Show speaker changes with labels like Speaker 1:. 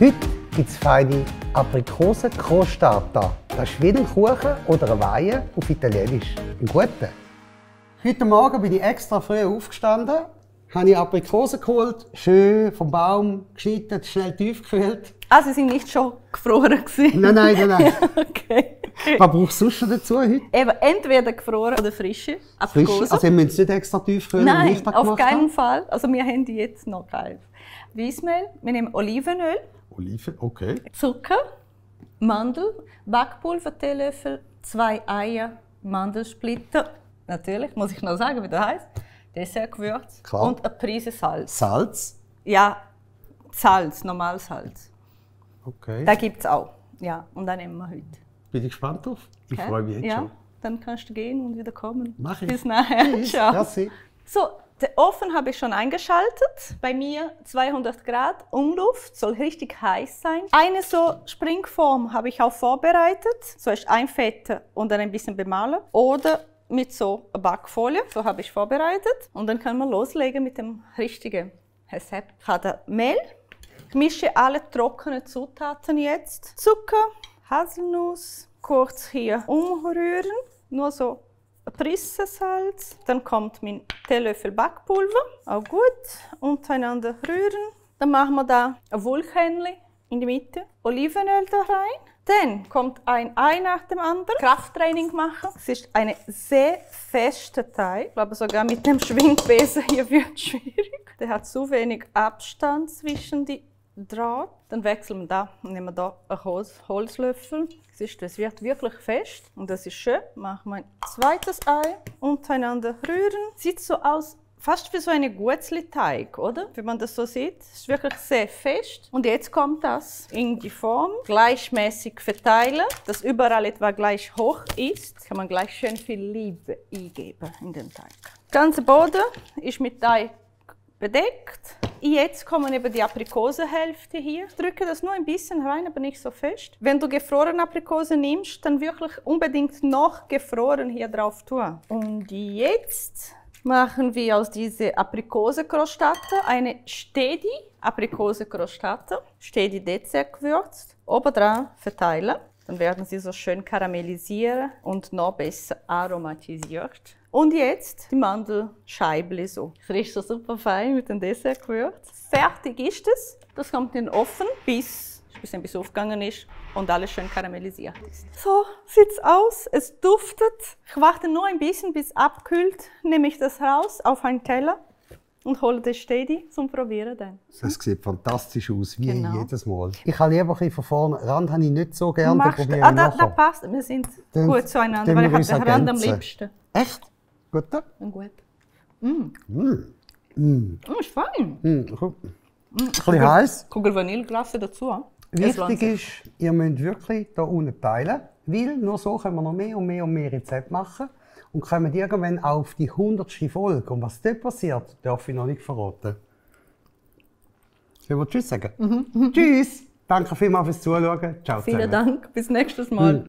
Speaker 1: Heute gibt es feine Aprikosen-Crostata. Das ist wie ein Kuchen oder eine Weihe auf Italienisch. Ein guter. Heute Morgen bin ich extra früh aufgestanden, habe ich Aprikosen geholt, schön vom Baum geschnitten, schnell tiefgekühlt.
Speaker 2: Ah, sie sind nicht schon gefroren gewesen?
Speaker 1: Nein.
Speaker 2: Okay.
Speaker 1: Was brauchst du sonst dazu heute?
Speaker 2: Eben, entweder gefroren oder frische Aprikosen.
Speaker 1: Frisch? Also wir müssen es nicht extra tiefkühlen?
Speaker 2: Nein, auf keinen Fall. Also wir haben die jetzt noch kalt. Weissmehl, wir nehmen Olivenöl.
Speaker 1: Oliven, okay.
Speaker 2: Zucker, Mandel, Backpulver, Teelöffel, 2 Eier, Mandelsplitter. Natürlich, muss ich noch sagen, wie das heisst. Dessertgewürz und eine Prise Salz.
Speaker 1: Salz?
Speaker 2: Ja, Salz, Normalsalz.
Speaker 1: Okay.
Speaker 2: Das gibt es auch. Ja, und das nehmen wir heute.
Speaker 1: Bin ich gespannt drauf. Ich freue mich jetzt schon.
Speaker 2: Dann kannst du gehen und wieder kommen.
Speaker 1: Mach ich.
Speaker 2: Bis nachher. Ciao.
Speaker 1: Merci.
Speaker 2: So, den Ofen habe ich schon eingeschaltet. Bei mir 200 Grad Umluft, soll richtig heiß sein. Eine so Springform habe ich auch vorbereitet. Zuerst einfetten und dann ein bisschen bemalen. Oder mit so einer Backfolie, so habe ich vorbereitet. Und dann kann man loslegen mit dem richtigen Rezept. Ich habe Mehl. Ich mische alle trockenen Zutaten jetzt. Zucker, Haselnuss, kurz hier umrühren. Nur so eine Prise Salz. Dann kommt mein Teelöffel Backpulver. Auch gut. Untereinander rühren. Dann machen wir da ein Wulchhähnchen in die Mitte. Olivenöl da rein. Dann kommt ein Ei nach dem anderen. Krafttraining machen. Es ist ein sehr fester Teig. Ich glaube, sogar mit dem Schwingbesen hier wird es schwierig. Der hat zu wenig Abstand zwischen die Draht. Dann wechseln wir da und nehmen da einen Holzlöffel. Das wird wirklich fest und das ist schön. Machen wir ein zweites Ei. Untereinander rühren. Sieht so aus, fast wie so ein Guetzli-Teig, oder? Wenn man das so sieht. Es ist wirklich sehr fest. Und jetzt kommt das in die Form. Gleichmäßig verteilen, dass überall etwa gleich hoch ist. Kann man gleich schön viel Liebe eingeben in den Teig. Der ganze Boden ist mit Teig bedeckt. Jetzt kommen eben die Aprikosenhälfte hier. Ich drücke das nur ein bisschen rein, aber nicht so fest. Wenn du gefrorene Aprikosen nimmst, dann wirklich unbedingt noch gefroren hier drauf tun. Und jetzt machen wir aus dieser Aprikosen-Crostata eine Stedi Aprikosen-Crostata. Stedi dezert gewürzt. Obendran verteilen. Dann werden sie so schön karamellisieren und noch besser aromatisiert. Und jetzt die Mandelscheibli so. Es riecht so super fein mit dem Dessertgewürz. Fertig ist es. Das kommt in den Ofen, bis ein bisschen aufgegangen ist und alles schön karamellisiert ist. So sieht es aus. Es duftet. Ich warte nur ein bisschen, bis es abkühlt. Nehme ich das raus auf einen Teller und hole das Stedi zum Probieren dann.
Speaker 1: Das sieht fantastisch aus, wie jedes Mal. Ich habe lieber ein bisschen von vorne. Rand habe ich nicht so gerne.
Speaker 2: Das passt. Wir sind gut zueinander, weil ich habe den Rand am liebsten.
Speaker 1: Echt? Gut?
Speaker 2: Gut.
Speaker 1: Ist
Speaker 2: fein.
Speaker 1: Ein bisschen heiß.
Speaker 2: Kugel Vanilleglasse dazu.
Speaker 1: Wichtig ist, ihr müsst wirklich hier unten teilen, weil nur so können wir noch mehr und mehr und mehr Rezepte machen und kommen irgendwann auf die 100. Folge. Und was dort passiert, darf ich noch nicht verraten. Sollen wir Tschüss sagen? Tschüss! Danke vielmals fürs Zuschauen. Ciao zusammen.
Speaker 2: Vielen Dank. Bis nächstes Mal.